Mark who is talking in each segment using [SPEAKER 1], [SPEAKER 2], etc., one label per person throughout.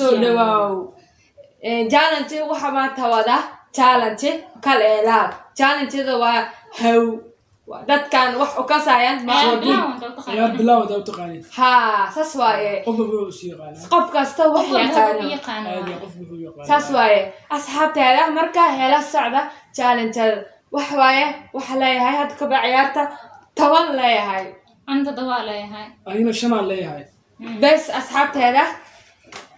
[SPEAKER 1] Soo dhawaaw. Challenge waxa maanta wada challenge kal eelaab. Challenge-da waa haw. Waa dadkan wax u kasayaan ma
[SPEAKER 2] Ciyaar bilaaw hadaa u taqaanid.
[SPEAKER 1] Haa, saas waaye.
[SPEAKER 2] Qofba wuxuu is yaqaanaa.
[SPEAKER 1] Qof kasta wax yaqaano.
[SPEAKER 2] Caadi, qof wuxuu yaqaanaa.
[SPEAKER 1] Saas waaye asxaabteeda. Markaa hela socda challenge-da wax waaye. Waxa leeyahay hadda kaba ciyaarta 10 leeyahay.
[SPEAKER 3] An 7 leeyahay.
[SPEAKER 2] Anigana 5aan leeyahay.
[SPEAKER 1] Bes asxaabteeda,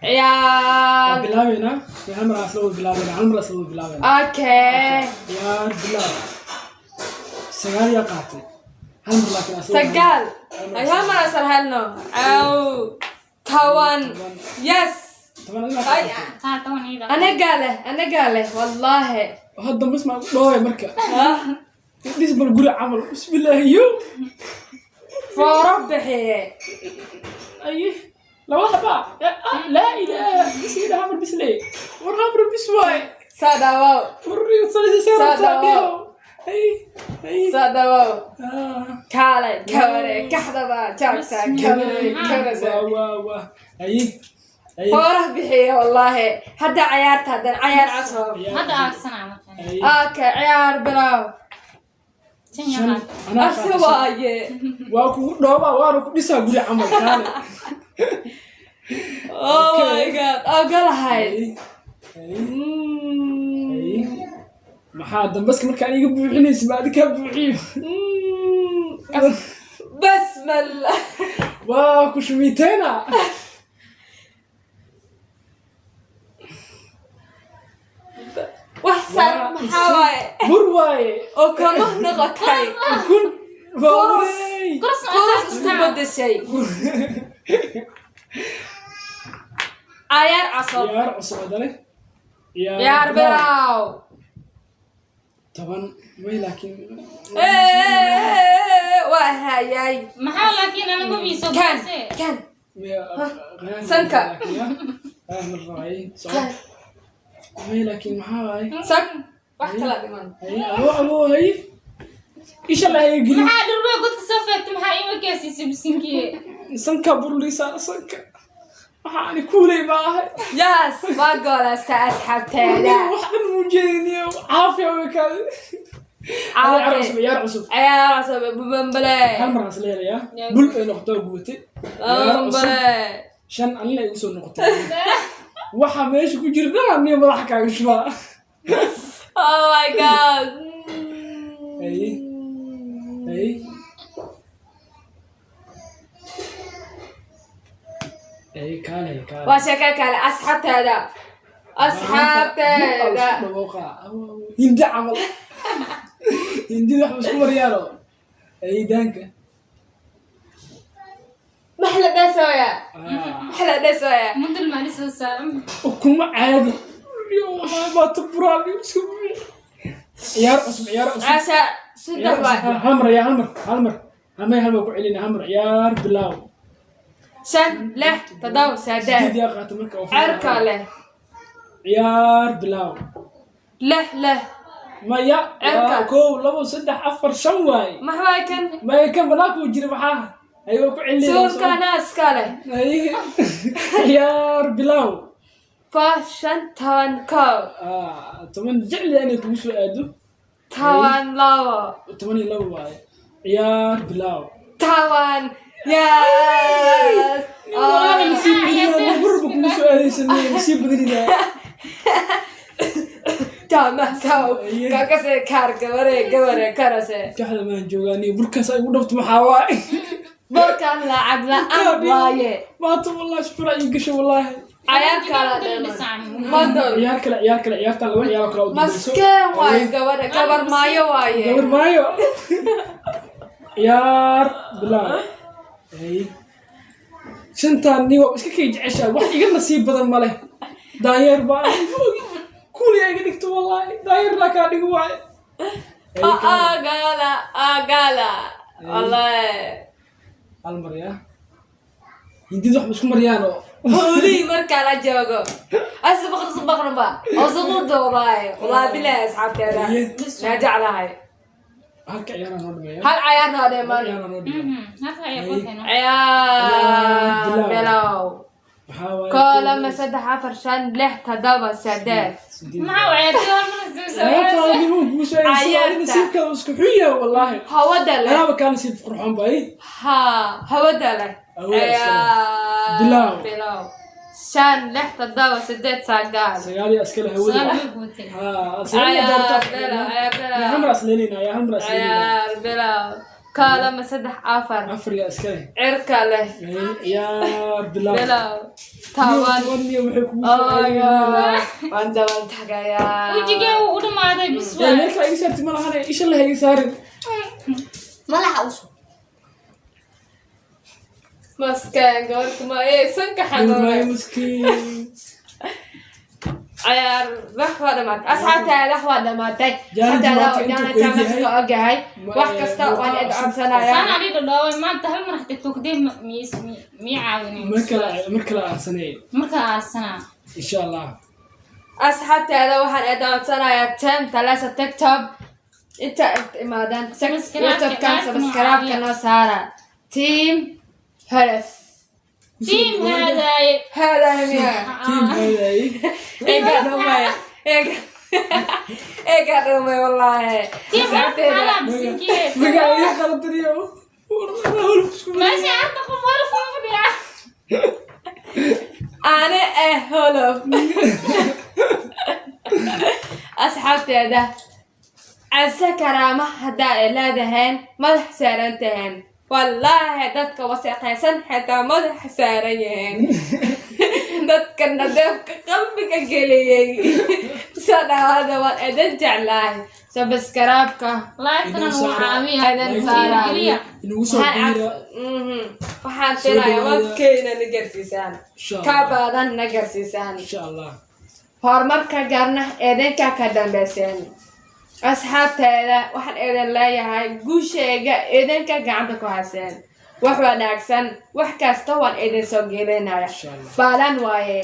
[SPEAKER 2] Waan
[SPEAKER 1] ciyaar
[SPEAKER 2] bilaabeynaa. Hal mar aan isla wada bilaabeynaa, hal mar aan isla wada bilaabeynaa.
[SPEAKER 1] Okay.
[SPEAKER 2] Ciyaar bilaab. 9 yaa qaatay hal mar, laakiin aan isla wada.
[SPEAKER 1] 9 ay hal mar asal helno aw 10, yes.
[SPEAKER 2] 10 adigaa
[SPEAKER 1] Ay,
[SPEAKER 2] qaatay.
[SPEAKER 3] Haa, 10 ida.
[SPEAKER 1] Anagaa leh, anagaa leh, wallaahi.
[SPEAKER 2] Hadda mas maa dhooya marka dhis bal guri camal, bismillaahi yo.
[SPEAKER 1] Fooro bixiye.
[SPEAKER 2] Aye, laba xaba. Laa ilaaha bis ila hamar bisley war hamar bis waay.
[SPEAKER 1] Soo dhawow.
[SPEAKER 2] War sanaysa.
[SPEAKER 1] Soo
[SPEAKER 2] ay ay.
[SPEAKER 1] Soo dhawow.
[SPEAKER 2] Ah.
[SPEAKER 1] Kaalay kaware kaxdaba jaabta kaware kaware.
[SPEAKER 2] Waa waa waa, aye aye.
[SPEAKER 1] Foorah bixiye wallaahi. Hadda ciyaarta haddan cayaar cusub.
[SPEAKER 3] Hadda aagsanaa marka.
[SPEAKER 2] Aye.
[SPEAKER 1] Okay, ciyaar bilow.
[SPEAKER 3] 5
[SPEAKER 2] 5
[SPEAKER 3] yaa.
[SPEAKER 2] Anaa
[SPEAKER 1] Asi
[SPEAKER 2] qaatay 5.
[SPEAKER 1] waaye.
[SPEAKER 2] Waa kugu dhoobaa, waana ku dhisaa guri camal, kaale.
[SPEAKER 1] Oh my God, ogolahay.
[SPEAKER 2] Aye aye aye, maxaa dambaska markaan iga buuxinaysa ma adikaa buuxiyo?
[SPEAKER 1] Bas mal.
[SPEAKER 2] Waa ku shumiteyna.
[SPEAKER 1] Wax sar maxaa waaye?
[SPEAKER 2] Bur waaye.
[SPEAKER 1] Oo kama noqotay.
[SPEAKER 2] Kun
[SPEAKER 1] Kurus.
[SPEAKER 2] waa.
[SPEAKER 3] Kurus.
[SPEAKER 1] Kurus isku bedeshay. Cayaar cusub.
[SPEAKER 2] Ciyaar cusub adale.
[SPEAKER 1] Ciyaar bilow.
[SPEAKER 2] 10 may, laakiin
[SPEAKER 1] Waa hayay.
[SPEAKER 3] Maxaa laakiin anigu miiso
[SPEAKER 1] Kan kan. Sanka.
[SPEAKER 2] May, laakiin maxaa waaye?
[SPEAKER 1] Sag wax kala dhiman.
[SPEAKER 2] Hay abo abo, hay isha la hay gelin.
[SPEAKER 3] Maxaa dhurwe godka soo feegtay? Maxaa iima gaasiisay bisinkiye?
[SPEAKER 2] Sanka burliisa sanka, waxaa ani kuuley baa ahay.
[SPEAKER 1] Yes, waa goolasta asxaabteeda.
[SPEAKER 2] Wax dhan muujinayniyo caafiya way kaade. Ciyaar cusub, ciyaar cusub.
[SPEAKER 1] Ciyaar cusub bambale.
[SPEAKER 2] Hal mar aan isla helayaa bul ay noqotoo gubatay. Ciyaar cusub.
[SPEAKER 1] Bambale.
[SPEAKER 2] 5 anina igu soo noqotay. Waxa meesha ku jira dhan niyo madaxa kaaga shubaa.
[SPEAKER 1] Oh my God.
[SPEAKER 2] Ay ay ay, kaale kaale.
[SPEAKER 1] Waa sheeko kale asxaabteeda, asxaabteeda.
[SPEAKER 2] Hindi camal, hindida wax isku maryaano ay daanka.
[SPEAKER 1] Max la dhasooya, max la dhasooya.
[SPEAKER 3] Mudul maali soo saaran.
[SPEAKER 2] Ukumo caadi baata buraan isku ciyaar cusub, ciyaar cusub.
[SPEAKER 1] Caasha 3 waay.
[SPEAKER 2] Hal mar ayaa, hal mar, hal mar hamay, hal mar ku celina, hal mar. Ciyaar bilaaw.
[SPEAKER 1] 5, 6, 7,
[SPEAKER 2] 8
[SPEAKER 1] 8.
[SPEAKER 2] Yaa qaata marka oo
[SPEAKER 1] Cerka leh.
[SPEAKER 2] Ciyaar bilaaw.
[SPEAKER 1] 6, 6.
[SPEAKER 2] Maya.
[SPEAKER 1] Cirka.
[SPEAKER 2] Waa 1, 2, 3, 4, 5 waaye.
[SPEAKER 1] Maxwaa kan?
[SPEAKER 2] Maya, kan banaanka uu jira, maxaa ayuu ku celina?
[SPEAKER 1] Suurkana iska leh.
[SPEAKER 2] Ciyaar bilaaw.
[SPEAKER 1] Fa 5, 10, 1.
[SPEAKER 2] Ah, 10 jecli inay kugu soo aado.
[SPEAKER 1] 10, 2.
[SPEAKER 2] 12 waaye. Ciyaar bilaaw.
[SPEAKER 1] 10, yes.
[SPEAKER 2] Walahi nasiib badinaa, burba kugu soo aadaysa, nasiib badinaa.
[SPEAKER 1] Tama saw kakase kaar gabare gabare karase.
[SPEAKER 2] Kaxda maan joogaa niyo, burkaas ay ugu dhabto maxaa waaye?
[SPEAKER 1] Borkan lacag la-aan waaye.
[SPEAKER 2] Maanta wallahi shukura ii gasho wallaahi.
[SPEAKER 1] Cayaar kala dhiman madol.
[SPEAKER 2] Ciyaar kale, ciyaar kale, ciyaartan laba ciyaar oo kale u dambayso.
[SPEAKER 1] Maskeen waaye gabadha, gabar maayo waaye.
[SPEAKER 2] Gabar maayo. Ciyaar bilaaw. Ay, shantaan niyo iska kay jeceshaa, wax iga nasiib badan ma leh. Daanyeer baa kuuliyaa iga dhigto wallaahi, daanyeer laa kaa dhigo waaye. Ay,
[SPEAKER 1] Agala agala wallahi.
[SPEAKER 2] Hal mar yaa hindida wax isku mariyaan oo
[SPEAKER 1] Hoolihii markaa la joogo asbaqr sabaqrba oo sugu doobaaye wallahi bilahi asxaabteeda naa jeclahay.
[SPEAKER 2] Halka ciyaaraan noo dhameeya.
[SPEAKER 1] Hal cayaar noo dhiman.
[SPEAKER 2] Ciyaaraan noo dhiman.
[SPEAKER 3] Halka ciyaar ku keeno.
[SPEAKER 1] Ciyaar bilow.
[SPEAKER 2] Maxaa waaye?
[SPEAKER 1] Koo, lama, saddex, afar, shan, lix, toddoba, sideed.
[SPEAKER 2] Sideed.
[SPEAKER 3] Maxaa waay hal mar soo
[SPEAKER 2] Ciyaarta
[SPEAKER 3] soo
[SPEAKER 2] adigu kugu soo eegaysa,
[SPEAKER 1] Ciyaarta.
[SPEAKER 2] adiga nasiibkaada isku xun yahay, wallaahi.
[SPEAKER 1] Hawada leh.
[SPEAKER 2] Anaaba kaa nasiib qurxoon bay.
[SPEAKER 1] Ha, hawada leh.
[SPEAKER 2] Hawada iska leh.
[SPEAKER 1] Ciyaar.
[SPEAKER 2] Bilow.
[SPEAKER 1] Bilow. Shan, lix, toddoba, sideed, sagaal.
[SPEAKER 2] Sagaal iyo iskale hawada. Ha, sagaal iyo
[SPEAKER 1] Ciyaar,
[SPEAKER 2] doorta.
[SPEAKER 1] bilow, ciyaar, bilow.
[SPEAKER 2] Yaa hal mar asleynayna, yaa hal mar asleynayna.
[SPEAKER 1] Ciyaar, bilow. Koo, lama, saddex, afar.
[SPEAKER 2] Afar iyo iskale.
[SPEAKER 1] Cirka leh.
[SPEAKER 2] Ay, ciyaar, bilow.
[SPEAKER 1] Bilow. 10.
[SPEAKER 2] 10 iyo waxay kugu soo
[SPEAKER 1] Oh my
[SPEAKER 2] eegayaan.
[SPEAKER 1] God. Waan daban tagayaa.
[SPEAKER 3] Wejigee wuu u dhamaaday bis.
[SPEAKER 2] Ee,
[SPEAKER 3] Waay.
[SPEAKER 2] meel kale iga saarti ma lahane, isha leh iga saarin.
[SPEAKER 4] Malaxa usub.
[SPEAKER 1] Maskaan gabarta ma ee sanka
[SPEAKER 2] Wallahi
[SPEAKER 1] xanuunay.
[SPEAKER 2] miskiin.
[SPEAKER 1] Ciyaar, wax waa dhamaatay, asxaabtaada, wax waa dhamaatay.
[SPEAKER 2] Jaani
[SPEAKER 1] Asxaabtaada,
[SPEAKER 2] maanta intuu
[SPEAKER 1] jaana
[SPEAKER 2] ku
[SPEAKER 1] jaana
[SPEAKER 2] egyahay.
[SPEAKER 1] ka ogahay wax kasta waan id codsanayaa.
[SPEAKER 3] Saan adiga dhaaway maanta hal mar xataa togdee miis mii caawinin.
[SPEAKER 2] Mar kale aarsanay.
[SPEAKER 3] Marka aarsanaa.
[SPEAKER 2] Insha Allah.
[SPEAKER 1] Asxaabtaada, waxaan id codsanayaa tem talasa TikTok inta imaadaan
[SPEAKER 3] Subscribe-ka,
[SPEAKER 1] YouTube-kan
[SPEAKER 3] like-na
[SPEAKER 1] subscribe-ka
[SPEAKER 3] caawiya.
[SPEAKER 1] Noo saara team Heref.
[SPEAKER 3] Team haadaaye.
[SPEAKER 1] Hada miya?
[SPEAKER 2] Team haaday.
[SPEAKER 1] Ega dhumay, ega ega dhumay, wallaahi.
[SPEAKER 3] Team
[SPEAKER 1] Asxaabteeda.
[SPEAKER 3] alaa bisinkiye.
[SPEAKER 2] Magaca iga qaladaniyo.
[SPEAKER 3] Meesha hadda qof wala fadhiya.
[SPEAKER 1] Ani eh holof. Asxaabteeda, case karaama haddaa ay leedaheen, madax saaran taheen. Wallaahi dadka waseeqaysan xitaa madax saaran yihiin. Dadka nadeefka qalbiga geliyey, soo dhawaada, waan idin jeclahay. Subscribe-ka
[SPEAKER 3] Like-tana
[SPEAKER 2] Inuu
[SPEAKER 3] wuu
[SPEAKER 2] saara.
[SPEAKER 3] caawiya.
[SPEAKER 1] Idin saara.
[SPEAKER 3] Geliya.
[SPEAKER 2] Inagu soo biira.
[SPEAKER 1] Waxaan
[SPEAKER 2] Soo
[SPEAKER 1] filayaa
[SPEAKER 2] dhawaada.
[SPEAKER 1] wadkeyna na garsiisaan,
[SPEAKER 2] Insha
[SPEAKER 1] ka
[SPEAKER 2] Allah.
[SPEAKER 1] badan na garsiisaan.
[SPEAKER 2] Insha Allah.
[SPEAKER 1] Horumarka gaarna idinka ka dambeyseen. Asxaabteeda, waxaan idin leeyahay guushayga idinka gacanta ku haseen. Wax wanaagsan, wax kasta waan idin soo gelinaya.
[SPEAKER 2] Insha Allah.
[SPEAKER 1] Baalan waaye.